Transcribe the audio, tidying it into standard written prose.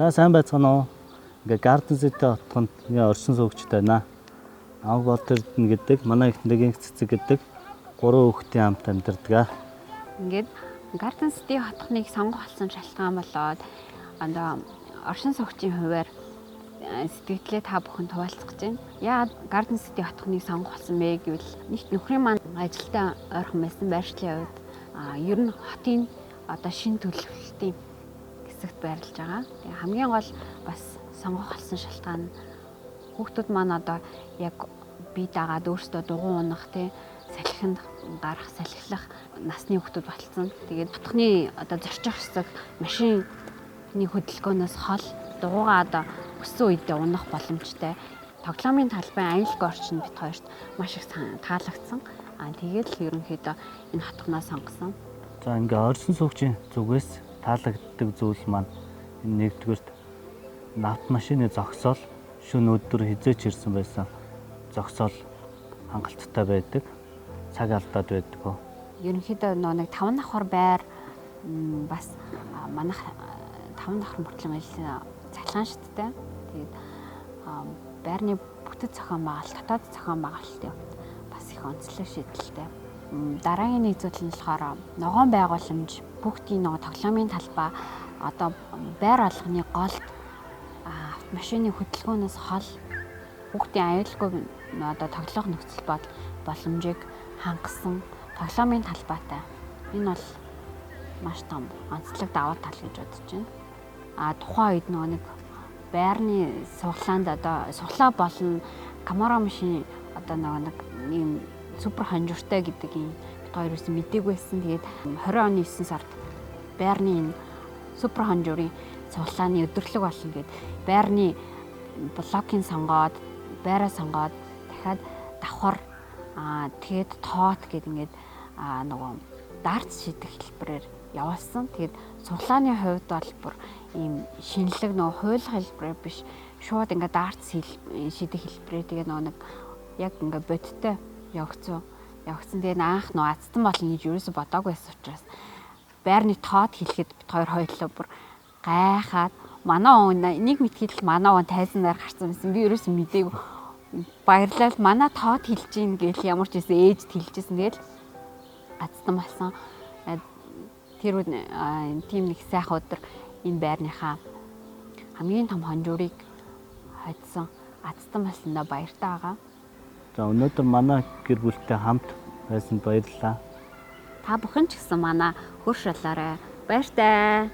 За, сайн байцгаана уу? Ингээ Garden City хотхонд оршин суугчтай байна. Намайг Бод Эрдэнэ гэдэг, манай эхнэрийн Цэцэг гэдэг гурван хүүхдийн хамт амьдардаг. Ингээд Garden City хотхныг сонгох болсон шалтгаан болоод одоо оршин суугчийн хувиар сэтгэлдээ та бүхэн хуваалцах гэж байна. Яагаад Garden City хотхныг сонгох болсон бэ гэвэл нэгт нөхрийн маань ажилдаа ойрхон байсан байршлын хувьд, ер нь хотын одоо шинэ төлөвлөлтийн хэсэгт байрлаж байгаа. Тэгээ хамгийн гол бас сонгох болсон шалтгаан нь хүүхдүүд маань одоо яг бие дагаад өөрсдөө дугуй унах, тий, салхинд гарах, салхилах насны хүүхдүүд болцсон. Тэгээд хотхны одоо зорчих хэсэг машины хөдөлгөөнөөс хол дугуйгаа одоо өссөн үедээ унах боломжтой. Тоглоомын талбай, аюулгүй орчин бид хоёрт маш их таалагдсан. Тэгээд л ерөнхийдөө энэ хотгоноо сонгосон. За, ингээ оршин суугчийн зүгээс таалагддаг зүйл маань энэ нэгдүгээрт автомашины зогсоол, шөнө өдөр хэзээ ч ирсэн байсан зогсоол хангалттай байдаг. Цаг алдаад байдаг. Ерөнхийдөө нөө нэг 5 давхар байр, бас манайх 5 давхар мөртлөө цахилгаан шидтэй. Тэгээд байрны бүтэц зохион байгуулалт, дотоод зохион байгуулалтын хувьд бас их онцлог шийдэлтэй. Дараагийн нэг зүйл нь болохоор ногоон байгууламж, хүүхдийн нөгөө тоглоомын талбай одоо байр болгоны голд, автомашины хөдөлгөөнөөс хол, хүүхдийн аюулгүй одоо тоглох нөхцөл боломжийг хангасан тоглоомын талбайтай. Энэ бол маш том онцлог давуу тал гэж бодож байна. Тухайн үед нөгөө нэг байрны суглаанд одоо суглаа болон Камаро машин одоо нөгөө нэг ийм супер хонжиртой гэдэг юм бид хоёр юусэн мдээгүй байсан. Тэгээд 20 оны 9 сард байрны энэ супер хонжуурын суглааны өдөрлөг болно гэд байрны блокийг сонгоод, байраа сонгоод, дахиад давхар, тэгээд тоот гэд ингээд нөгөө дартс шидэх хэлбэрээр явуулсан. Тэгээд суглааны хувьд бол бүр ийм шинэлэг, нөгөө хуйлах хэлбэрээр биш, шууд ингээд дартс шидэх хэлбэрээр, тэгээ нөгөө нэг яг ингээд бодиттой явагдсан. Явагдсан. Тэгээ анх нөгөө азтан болно гэж ерөөсө бодоогүй байсан учраас байрны тоот хэлэхэд бид хоёр хоёулаа бүр гайхаад, манай он нэг мэдхийд л манай он тайзнаар гарсан байсан. Би ерөөсө мдээгүй. Баярлал, манай тоот хэлж гин гэл ямар ч байсан ээжд хэлжсэн. Тэгэл азтан болсон. Тэр тийм нэг сайхан өдөр, энэ байрныхаа хамгийн том хонжуурыг хоцсон, азтан болсондоо баяртай байгаа. За, өнөөдөр манай гэр бүлтэй хамт байсанд баярлалаа. Та бүхэн ч гэсэн манай хөрш болоорой. Баяртай.